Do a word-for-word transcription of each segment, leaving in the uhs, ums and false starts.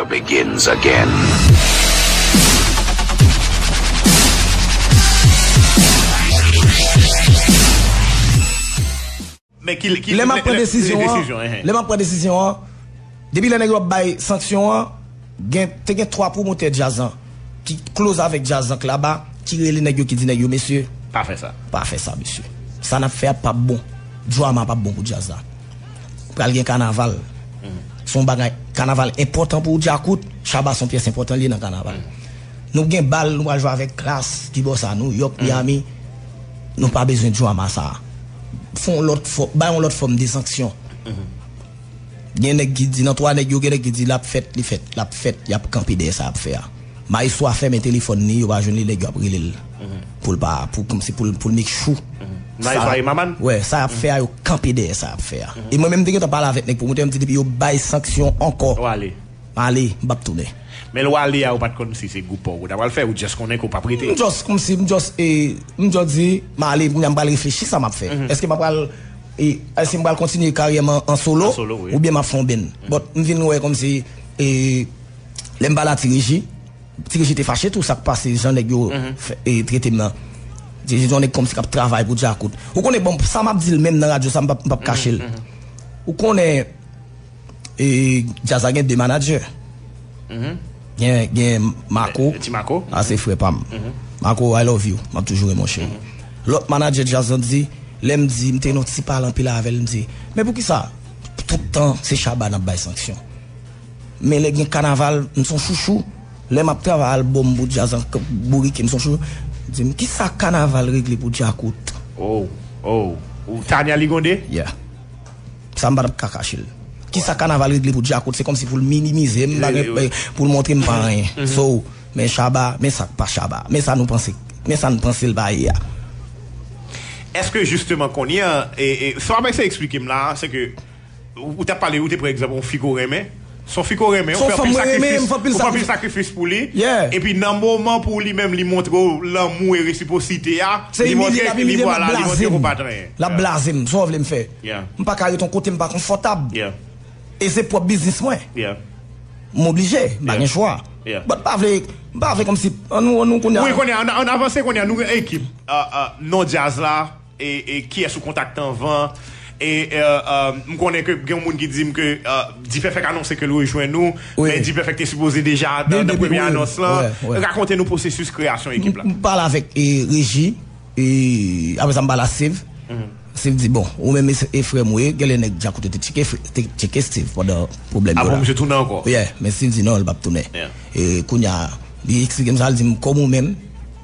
Begins again. Men ki, ki, Lè m ap pran lè- desizyon an, desizyon, ehe. lè m ap pran desizyon an, depi lè nèg yo ap bay sanksyon an, gen, te gen twa pwomotè djaz lan ki close avèk djaz lan k laba, ki rele nèg yo, ki di nèg yo, mesye, Pa fè sa. Pa fè sa, mesye. Sa n ap fè a p ap bon. Drama p ap bon pou djaz la. Pral gen kanaval. Se yon bagay, kanaval enpòtan pou Djakout, Shabba se yon pyès enpòtan li ye nan kanaval. Nou gen bal, nou pral jwe avèk Klass, kibò sa, New York, Miami. Nou pa bezwen drama sa. Fè yon lòt fò, bay yon lòt fòm de sanksyon. Gen nèg ki di, nan twa nèg yo, gen nèg ki di, l ap fèt, li fèt, l ap fèt, y ap kanpe dèyè sa y ap fè a. Maestro a fèmen telefòn li, yo pa jwenn li, nèg yo ap rele l pou l pa, pou, kòmsi pou l, pou l make sure. Maestro a Imaman? Wè, sa y ap fè a, yo kanpe dèyè sa y ap fè a. E mwen menm, m te gentan pale avèk nèg pwomotè, m di depi yo bay sanksyon ankò, W ale. m ale, m p ap tounen. Men lè w ale a, ou pa t konn si se gwoup pa w ou ta pral fè, ou just konnen ke w p ap rete. M just, kòmsi, m just, e, m just di, m ale, kounye a m pral reflechi sa m ap fè. Èske m ap pral, e, èske m pral kontinye karyè m an, an solo, An solo, wi. Oubyen m ap fè yon band? But, m vin wè kòmsi, e, lè m pale a Ti Reji, Ti Reji te fache tou sa k pase, jan nèg yo fè, e, trete m nan. Ti Reji se yon nèg kòmsi k ap travay pou Djakout. Ou konnen, bon, sa m ap di l menm nan radyo, sa m p ap, m p ap kache l. Ou konnen, e, djaz la gen de manadjè. Gen, gen Marco. Ti Marco. A, se frè pa m. Marco, I love you. M ap toujou renmen w, cheri. Lòt manadjè djaz lan di, lè m di, m te nan ti pale anpil avè l, m di, men poukisa tout tan se Shabba n ap bay sanksyon? Men lè gen kanaval, m se yon chouchou. Lè m ap travay albòm pou djaz lan, k-, bourike, m se yon chouchou. Di m, kisa kanaval regle pou Djakout? Oh, oh. Ou Tania Ligonde? Yeah. Sa m pa t ap ka kache l. Kisa kanaval regle pou Djakout? Se kòmsi pou l minimize m, bagay, eh, pou l montre m pa anyen. So, men Shabba, men sa k pa Shabba. Men sa nou panse, men sa n panse l pa ye a. Èske jisteman kounye a, e, e, sa w ap eseye eksplike m la, se ke ou, ou t ap pale, ou te pran egzanp yon fi ke w renmen. Se yon fi ke w renmen, Se ou yon fè fanm anpil mwen renmen, sakrifis, m fè anpil ou fè anpil sakrifis. Sakrifis pou li. Yeah. Epi nan moman pou li menm, li montre w lanmou e resiprosite a, Se li montre, imilye, l ap li imilye m, l vwala, ap li montre blaze w m. pa t anyen. L ap blaze m, sa w vle m fè? Yeah. M pa ka ret yon kote m pa konfòtab. Yeah. E se pwòp biznis mwen. Yeah. M oblije, m pa Yeah. gen chwa. Yeah. But m pa vle, m pa vle kòmsi, an nou, an nou kounye a. Wi, kounye a, an, an avanse kounye a, nou gen ekip. Ah, ah, non djaz la, e, e kiyès ou kontakte anvan, e, eh, eh, m konnen ke gen yon moun ki di m ke, eh, D-Perfect anonse ke l rejwenn nou, Wi. Men D-Perfect te sipoze deja nan, Depi, nan premye wi, anons lan. Wè, wè. Rakonte nou pwosesis kreyasyon ekip la. M pale avèk, e, Reji, e, apre sa m pale a Steve. Steve di, bon, ou menm e, e frè m ou ye, genlè nèg Djakout te tcheke, te tcheke Steve pandan pwoblèm Ah yo bon, la. Misye tounen ankò. Yeah, men Steve di non, l p ap tounen. Yeah. E kounye a, li eksplike m sa, l di m, kòm ou menm,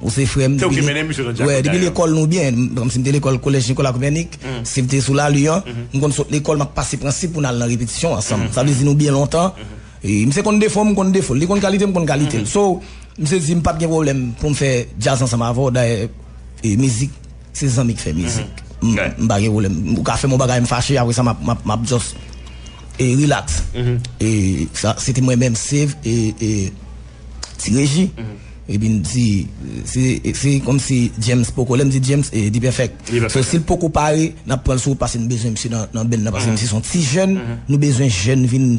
ou se frè m, Se ou ki depi mennen misye nan wè, Djakout depi dayè. Lekòl nou byen, m, kòmsi m te lekòl kolèj Nicolas Copernic, Steve te sou lari an, m konn sot lekòl, m ap pase Prensip pou n al nan repetisyon ansanm. Sa vle di nou byen lontan. E misye konn defo m, m konn defo l. Li konn kalite m, m konn kalite l. So, misye di m p ap gen pwoblèm pou m fè djaz ansanm avè w. Dayè, e, mizik, se zanmi k fè mizik. M, Ok. m pa gen pwoblèm. Ou ka fè m yon bagay, m fache, apre sa, m ap, m ap, m ap just, e, relax. E sa, se te mwen menm, Steve, e, e, Ti Reji. Epi n di, se, se kòmsi James poko. Lè m di James, e, D-Perfect. D-Perfect. So, si l poko pare, n ap pran l sou wout, paske n bezwen misye nan, nan band nan, paske misye se yon ti jèn, nou bezwen jèn vin,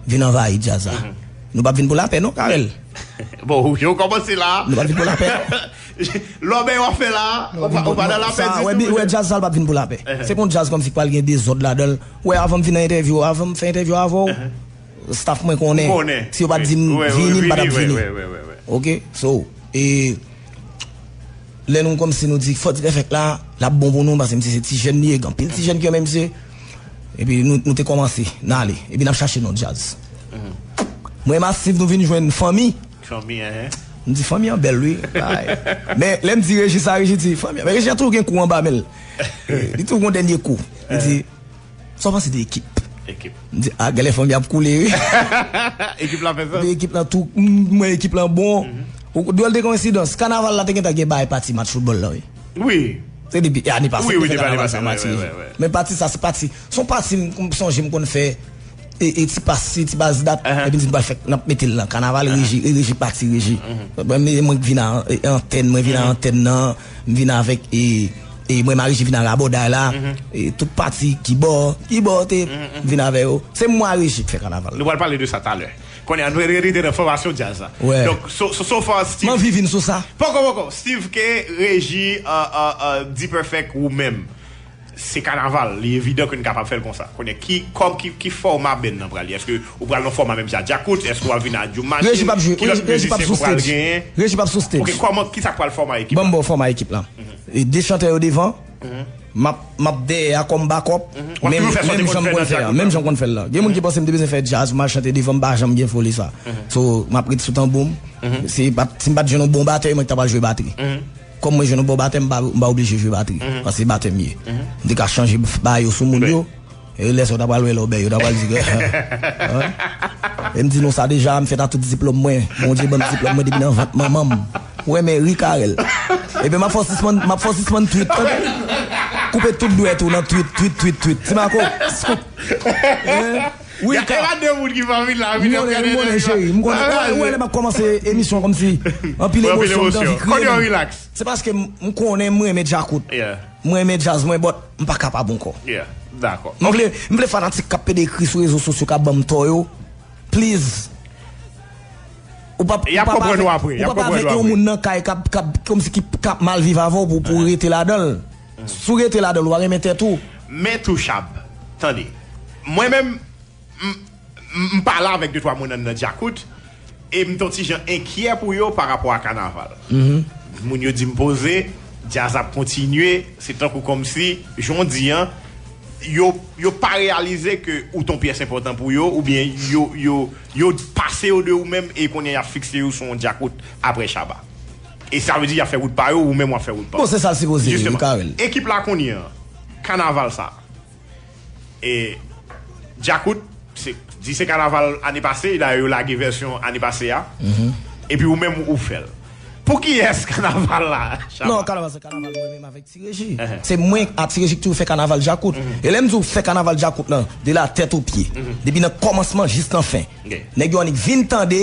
vin anvayi djaz la. Nou p ap vin pou lapè, non, Carel? Bon, ou yo kòmanse la. Nou pa vin pou lapè. Lòbèy w ap fè la, ou pa, ou pa nan lapè Sa, ditou. Wè, bi- wè, djaz sa l pa t vin pou lapè. Se kon djaz kòmsi k pral gen dezòd ladan l. Wè, avan m vin nan entèvyou, avan m fè entèvyou avè w, staff mwen konnen. Ou konnen. Si yo pa t di m Wè, wè, vini, m pa t ap vini, vini. wè, wè, wè, wè. Ok, so, e lè nou kòmsi nou di fò D-Perfect la, l ap bon pou nou, paske misye se ti jèn li ye, gen anpil ti jèn ki renmen misye. Epi nou, nou te kòmanse, n ale. Epi n ap chache non djaz. Mwen e Massive, nou vin jwenn fanmi. Fanmi, hein. M di fanmi an bèl, wi. Ay. Men lè m di Reji sa, Reji di, fanmi an. Men Reji an toujou gen kou anba men l. Li toujou gon dènye kou. Li di, sa w panse de ekip? Ekip. M di, a, genlè fanmi ap koule, wi. Ekip la fè sa. Epi ekip lan tou, m, mwen ekip lan bon. Ou, dwòl de koyensidans, kanaval la te gentan gen bay pati match foutbòl la, wi. Wi. Se depi ane pase, Wi, wi, te fè depi ane kanaval pase, sa, wi, Mati wi, Reji. Wi, wi. Men pati sa, se pati, se yon pati m, m sonje m konn fè, e, e ti pasi, ti baz dat, epi m di m pral fè, n ap mete l nan kanaval, Reji, e Reji pati, Reji. Mwen, mwen k vin a, e, antèn, mwen vin a antèn nan, m vin avèk, e, e mwen, Marie Reji vin a rabòday la, e tout pati, kibò, kibò te, m vin avè yo. Se mwen a Reji k fè kanaval. Nou pral pale de sa talè. Kounye a nou rete nan fòmasyon djaz la. Wè. Donk, so, so, so far, Steve. M anvi vin sou sa. Poko, poko. Steve K, uh, uh, uh, D-Perfect ou menm. Se kanaval, li evidan ke n kapab fè l konsa. Kounye a, ki, kòm, ki, ki fòma band nan pral ye? Èske ou pral nan fòma menm jan Djakout? Èske w ap vin a Djoum Machine? Reji p ap jwe. Ki lòt Reji p ap mizisyen sou ke w pral stage. Genyen? Reji p ap sou stage. Ok, kòman, ki sa k pral fòma ekip? Ban m ba w fòma ekip la. E de chantè yo devan. M ap, m ap dèyè a kòm backup. W ap toujou fè sa w te konn fè nan Djakout la. Menm jan m konn fè l la. Gen moun ki panse m te bezwen fè djaz, m al chante devan, m pa janm gen foli sa. So, m ap ret sou tanbou m. Si m pa t jwenn yon bon batè, mwen ki ta pral jwe batri. Kòm mwen jwenn yon bon batè, m pa, m pa oblije jwe batri. Paske se batè m ye. M te ka chanje bagay yo sou moun yo. E lè sa, yo ta pral wè lòbèy, yo ta pral di ke. E m di nou sa deja, m fèt a tout diplòm mwen. Bondye ban m diplòm mwen depi nan vant manman m. Ou renmen ri, Carel? Ebyen, m ap fè w sispann, m ap fè w sispann tweet, tande. Koupe tout dwèt ou nan tweet, tweet, tweet, tweet. Ti Marco, scoop. Wi, Carel. Gen de moun ki pa vin la, vin ap gade. M konnen, cheri. M konnen. Ou wè lè m ap kòmanse emisyon kòmsi anpil emosyon, m t anvi kriye. Konnen w relax. Se paske m konnen mwen renmen djakout. Mwen renmen djaz mwen, but m pa kapab ankò. Dakò. M vle, m vle fanatik k ap pede ekri sou rezo sosyo k ap ban m tò yo. Please. Ou pa, y ap konprann ou apre. Y ap konprann ou apre. Ou pa avèk yon moun nan kay k ap, k ap, kòmsi ki, k ap mal viv avè w pou, pou rete ladan l. Si w rete ladan l, ou pa renmen tèt ou. Men tou, Chab, tande. Mwen menm, m, m, m pale avèk de twa moun anndan djakout, e m t on ti jan enkyè pou yo pa rapò a kanaval. Moun yo di m poze, djaz ap kontinye, se tankou kòmsi, jan w di an, yo, yo pa reyalize ke ou t on pyès enpòtan pou yo, oubyen yo, yo, yo pase yo de ou menm, e kounye a y ap fikse yo sou yon djakout apre Shabba. E sa vle di y ap fè wout pa yo, ou menm w ap fè wout pa w. Bon, se sa l sipoze ye, wi, Carel. Ekip la kounye a, kanaval sa. E djakout, se, di se kanaval ane pase, dayè yo lage vèsyon ane pase a. Epi ou menm ou fè l. Pou kiyès kanaval la, Shabba? Non, kanaval se kanaval mwen menm avèk Ti Reji. Se mwen ak Ti Reji ki toujou fè kanaval djakout. E lè m di w fè kanaval djakout lan, de la tèt o pye. Depi nan kòmansman jis nan fen. Nèg yo annik vin tande,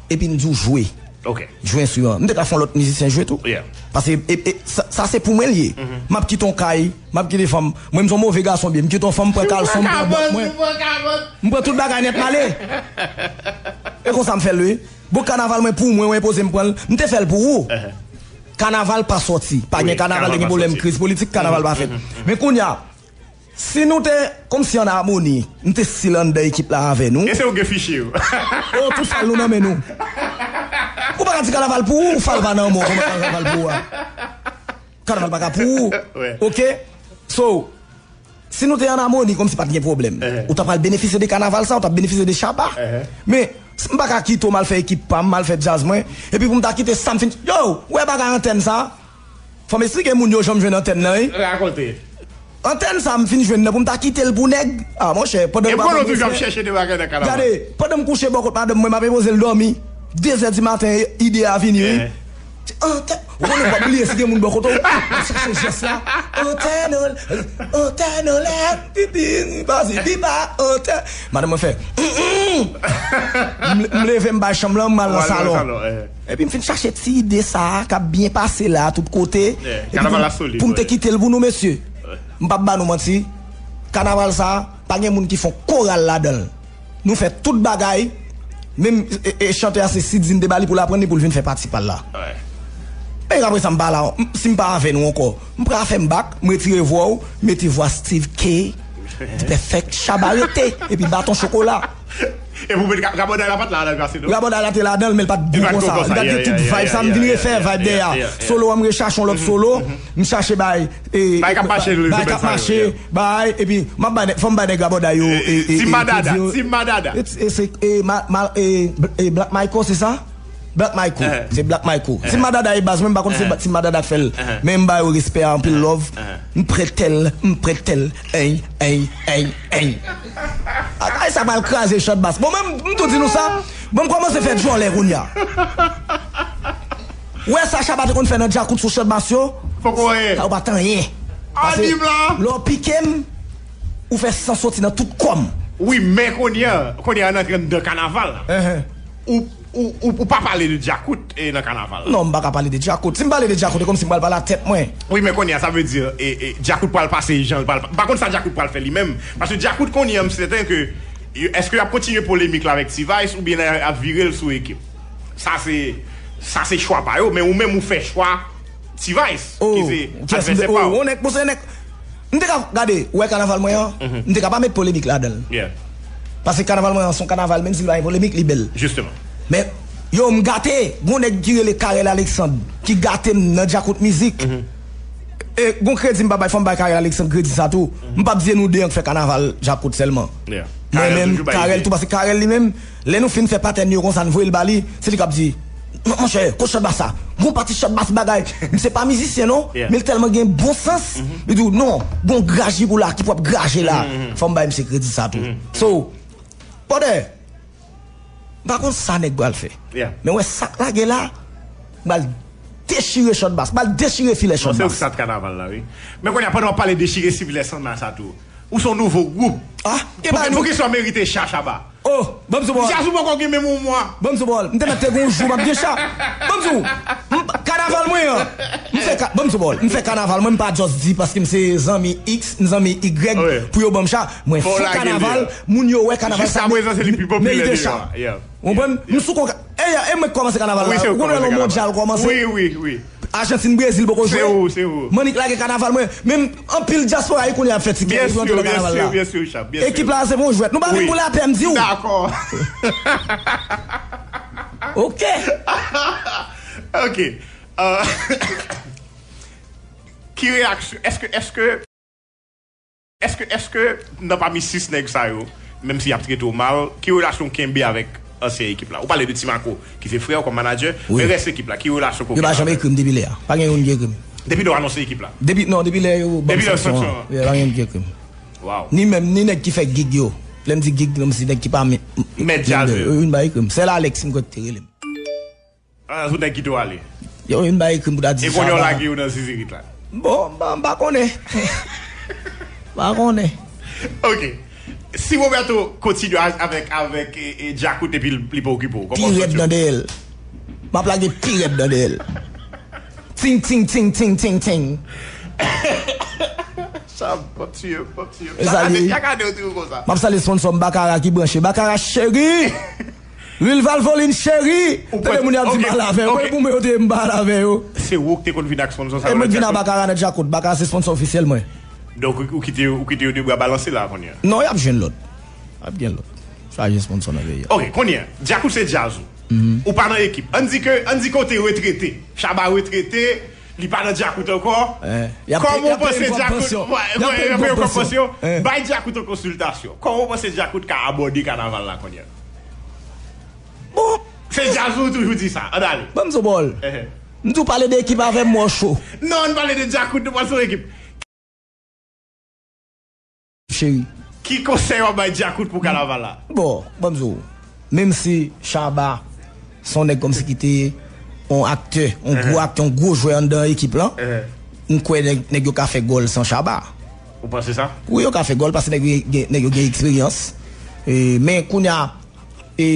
epi n di w jwe. Jwe enstriman. M te ka fè yon lòt mizisyen jwe tou. Paske e, e, sa, sa se pou mwen l ye. M ap kite yon kay, m ap kite fanm. Mwen, m se yon move gason byen. M kite yon fanm, m pran kalson, m pran bòt mwen. M pran tout bagay nèt, m ale. E konsa m fè l, wi. Bon, kanaval mwen pou mwen, w enpoze m pran l. M te fè l pou ou. Kanaval pa sòti. Pa gen kanaval, te gen pwoblèm kriz politik, kanaval pa fèt. Men kounye a, si nou te kòmsi an amoni, m te still anndan ekip la avè nou. E se ou gen fichye yo. Oh, tout fal nou nan men nou. Ou pa ka di kanaval pou ou, ou fal pa nan men w, kòman kanaval pou ou a? Kanaval pa ka pou ou. Oke? So, si nou te an amoni, kòmsi pa t gen pwoblèm. Ou ta pral benefisye de kanaval sa, ou ta benefisye de Shabba. Men, m pa ka kite w m al fè ekip pa m, m al fè djaz mwen, epi pou m ta kite sa m fin. Yo, ou wè bagay antèn sa? Fò m eksplike moun yo jan m jwenn antèn nan, wi. Rakonte. Antèn sa m fin jwenn nan pou m ta kite l pou nèg. Ah, monchè, pandan nou pa konn nou fè. Gade, pandan m kouche bò kot madanm mwen, m ap enpoze l dòmi. De zè di maten, ide a vini, wi. Antèn. Ou konnen w ap bliye si gen moun bò kote w. W ap chache jès la. Antèn, antèn anlè. Pipi, pase, pipa, antèn. Madanm mwen fè. M leve, m bay chanm lan, m al nan salon. Epi m fin chache ti ide sa a k ap byen pase la tout kote. Epi pou m te kite l pou nou, mesye. M p ap ba nou manti. Kanaval sa a, pa gen moun ki fè yon koral ladan l. Nou fè tout bagay. Menm e, e, chantè a se Sidzin te ba li pou l aprann li pou l vin fè pati pa l la. Men apre sa, m pa la, si m pa avè nou ankò, m prè a fè m bak, m retire vwa w, mete vwa Steve K, Ti Pèfèk, Shabba rete, epi Baton Chokola. E pou met rabòday la pa t la nan pase non. Rabòday la te ladan l, men l pa t gwo konsa. Li pa t gen tout vibe sa, m vin refè vibe dèyè a. Solo an, m rechache yon lòt solo, m chache bay. Bay k ap mache, bay k ap mache, bay, epi m ap bay, fò m bay nèg rabòday yo. Team Madada, Team Madada. E se Black Michael, se sa? Black Michael, se Black Michael. Team Madada e baz, mwen m pa konn se Team Madada k fè l. Men m ba yo respè a, anpil love. M prèt l, m prèt l. Ey, ey, ey, ey. Ay, sa pral kraze Shot Bass. Bon, men m tou di nou sa. Bon, m kòmanse fè djòlè kounye a. Ou wè sa Shabba te konn fè nan djakout sou Shot Bass yo? Sa yo pa t anyen. Paske lè w pike m, ou fè san soti nan tout kò m. Wi, men kounye a, kounye a n antre anndan kanaval la. Ou, ou, ou, ou pa pale de djakout e nan kanaval la. Non, m pa ka pale de djakout. Si m pale de djakout, e kòmsi m pral pale ak tèt mwen. Wi, men kounye a, sa vle di, e, e, djakout pral pase jan l pral pa-, m pa konn sa djakout pral fè li menm. Paske djakout kounye a, m sèten ke Yo- Èske y ap kontinye polemik la avèk T-Vice oubyen y ap vire l sou Ekip? Sa se sa se chwa pa yo, men ou menm ou fè chwa T-Vice, ki se advèsè pa w. Yon nèg, bon, se nèg. M te ka gade, ou wè kanaval mwen an, m te ka pa met polemik ladan l. Yeah. Paske kanaval mwen an se yon kanaval, menm si li pa gen polemik, li bèl. Jisteman. Men, yo, m gate, gon nèg ki rele Carel Alexandre, ki gate m nan Djakout Mizik. E, gon kredi m pa bay, fò m bay Carel Alexandre kredi sa tou. M p ap di e nou de an k fè kanaval Djakout sèlman. Yeah. Men Carel menm toujou bay Carel ide. Tou, paske Carel li menm, lè nou fin fè patèn yo konsa, n voye l ba li, se li k ap di, "Non, monchè, kote chòt bas sa? Gon pati chòt bas bagay." M se pa mizisyen, non, men l tèlman gen bon sans. Li di w, "Non, gon graj ki pou la, ki pou ap graje la." Fò m bay misye kredi sa tou. So, brother, m pa konn sa nèg pral fè. Yeah. Men wè sa k lage la, m pral dechire chòt bas, m pral dechire filè Non, chòt se ou ki bas. sat kanaval la, wi. Men kounye a, pandan w ap pale dechire si filè chòt bas sa tou, ou se yon nouvo gwoup. Ah, e Pou ba ki- nou. Poukisa w merite cha Shabba? Oh, ban m sou bòl. Jazz ou poko gen menm yon mwa. Ban m sou bòl. M te mèt te gen yon jou m ap gen cha. Ban m sou. M- Kanaval mwen an. M fè ka- ban m sou bòl. M fè kanaval mwen, m pa just di paske m se zanmi X, m zanmi Y, Wi. Pou yo ban m cha. Mwen Fò w fè lage l kanaval, deyò. Moun yo wè kanaval sa Jiskaprezan se li pi popilè merite deyò cha. A, yeah. Ou konprann? M sou konka. E, e mwen k kòmanse kanaval la. Wi, se ou Ou konnen lè kòmanse mondyal kanaval. Kòmanse. Wi, wi, wi. Ajantin, Brezil poko Se jwe. Ou, se ou. Mannik lage kanaval mwen. Menm anpil dyaspora yo kounye a ap fè tikèt. Byen Yo antre sûr, nan byen kanaval sûr, la. Byen sûr, Chap, byen sûr. Ekip la se pou jwèt. Nou pa vin Wi. pou lapè, m di w. Dakò. Ok. Ok. Euh, ki reyaksyon? Èske, èske, èske, èske nan pami sis nèg sa yo, menm si y ap trete w mal, ki relasyon w kenbe avèk ansyen ekip la? Ou pale de Timaco, ki se frè w kòm manager, Wi. Men rès ekip la, ki relasyon ke w Yo pa genyen janm avèk? Ekri m depi lè a. Pa gen youn ki ekri m. Depi lè w anonse ekip la? Depi, non, depi lè yo ban Depi lè sanksyon sanksyon an. an. Yeah, pa gen youn ki ekri m. Wow. Ni menm, ni nèg ki fè gig yo. Lè m di gig, non, m se nèg ki pa men. Mèt djaz yo. Youn pa ekri m. Sèl Alex m kwè ki te rele m. Ah, sou nèg ki tou ale. Yo, youn pa ekri m pou ta di E kounye w Shabba. Lage yo nan zizirit la. Bon, m pa, m pa konnen. M pa konnen. Ok. Si Roberto kontinye a- avèk, avèk e, e, Djakout epi l- li pa okipe w, Pi rèd nan dèyè l. M ap lage pi rèd nan dèyè l. Ting, ting, ting, ting, ting, ting. Sa, pap tiye, pap tiye. E sa li ye. Chak ane ou di w konsa. M ap salye sponsor m Bakara ki branche. Bakara cheri! Lwil Valvoline cheri! Tande moun y ap di m pa lavè yo. Mwen pou mwen yo te m pa lavè yo. Se ou ki te konn vin ak sponsor sa E yo mwen nan vin a Djakout? Bakara nan Djakout. Bakara se sponsor ofisyèl mwen. Donk ou, ou kite, ou kite yo de bra balanse la kounye a. Non, y ap jwenn lòt. Y ap gen lòt. Chaje sponsor nan peyi a. Ok, kounye a, Djakout se djaz ou. Ou pa nan ekip. Ann di ke, ann di ke w te retrete. Shabba retrete, li pa nan Djakout ankò. Eh, y ap Kòman y w ap peye panse kòb Djakout pansyon. Wè, Y ap wè, peye y ap kòb peye kòb pansyon. Pansyon? Eh. Bay Djakout an konsiltasyon. Kòman w panse Djakout ka abòde kanaval la kounye a? Bon, Se djaz ou toujou di sa. Ann ale. Ban m sou bòl. Eh, eh. M tou pale de ekip avè m, mò cho. Non, ann pale de Djakout, nou pral sou ekip. Cheri. Ki konsèy w ap bay Djakout pou kanaval la? Bon, ban m di w. Menm si Shabba se yon nèg kòmsi ki te yon aktè, yon gwo aktè, yon gwo jwè anndan ekip lan, m kwè nèg, nèg yo ka fè gòl san Shabba. Ou panse sa? Wi, yo ka fè gòl paske nèg yo gen, nèg yo gen eksperyans. E, men kounye a, e,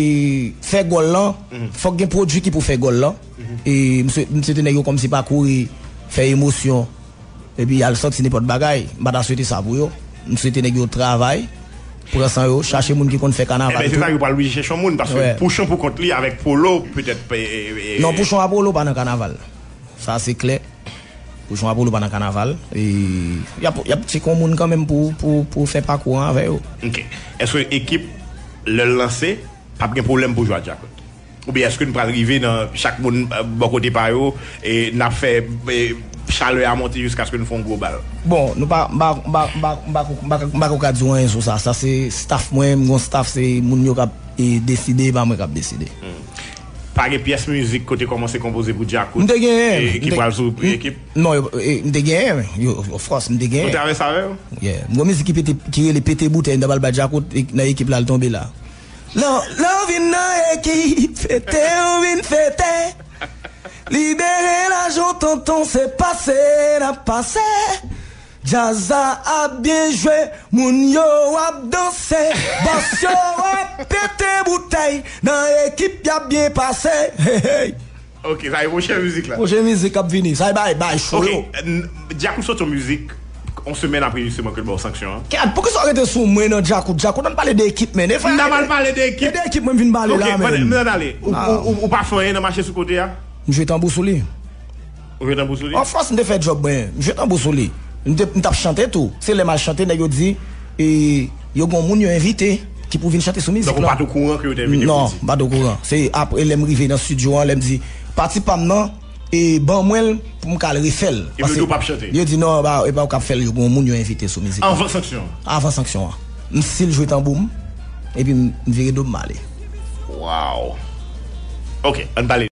fè gòl lan, fòk gen pwodui ki pou fè gòl lan. E m swe- m swete nèg yo kòmsi pa kouri fè emosyon epi al sòti nenpòt bagay. M pa ta swete sa pou yo. M swete nèg yo travay, pran san yo, chache moun ki konn fè kanaval Enben, se tou. Sa yo pral oblije chèche yon moun, paske Wè. Pouchon pou kont li avèk Polo, petèt. Non, Pouchon a Polo pa nan kanaval. Sa se klè. Pouchon a Polo pa nan kanaval. E y ap, y ap tcheke yon moun kanmenm pou, pou, pou fè pakou an avè yo. Ok. Èske ekip, lè l lanse, p ap gen pwoblèm pou jwe ak Djakout? Oubyen èske n pral rive nan chak moun eh, bò kote pa yo, e n ap fè eh, chalè a monte jiskaske n fè yon gwo bal? Bon, nou pa, m pa, m pa, m pa, m pa, m pa, m pa, m pa, m pa ka di w anyen sou sa. Sa se staff mwen, m gon staff, se moun yo k ap e, deside, e pa mwen k ap deside. Pa gen pyès mizik kote kòmanse konpoze pou Djakout? M te genyen. E, ki pral sou ekip? Non, yo- e, m te genyen. Yo, of course, m te Ou genyen. travèse avè yo? Yeah. M gon mizik ki pete, ki rele Pete Boutèy, m ta pral bay Djakout, e, nan ekip la, l tonbe la. Lè, lè w vin nan ekip, fete w vin fete. Libere lajan w tonton, se pase n ap pase. Djaz la ap byen jwe, moun yo ap danse. Bòs yo ap pete boutèy, nan ekip y ap byen pase. Hey, hey. Ok, sa e pwochen mizik la. Pwochen mizik k ap vini, sa e bay, bay cho Ok, yo. n- Djakout sot yon mizik On semèn apre jisteman ke l ba w sanksyon an. Kèt, poukisa w rete sou mwen nan Djakout? Djakout, ann pale de ekip, men. E M ta mal pale de ekip. E de ekip mwen m vin pale Ok, la, men. Mwen ta ale. Ou, ou, ou, ou pa fè anyen nan mache sou kote a? M jwe tanbou sou li. Ou jwe tanbou sou li? Of course, m te fè djòb mwen. M jwe tanbou sou li. M te, m t ap chante tou. Se lè m al chante, nèg yo di, e, yo gon moun yo envite ki pou vin chante sou mizik Donk ou lan. Pa t okouran ke yo te envite Non, pou di. M pa t okouran. Se apre lè m rive nan estidyo an, lè m di, pati pa m nan, e ban mwen l pou m ka al refè l. Epi yo di ou p ap chante? Yo di non, ba, e pa ou k ap fè l, yo gon moun yo envite sou mizik lan. Anvan sanksyon an? Avan sanksyon an. M still jwe tanbou m, epi m vire do m ale. Wow. Ok, ann pale.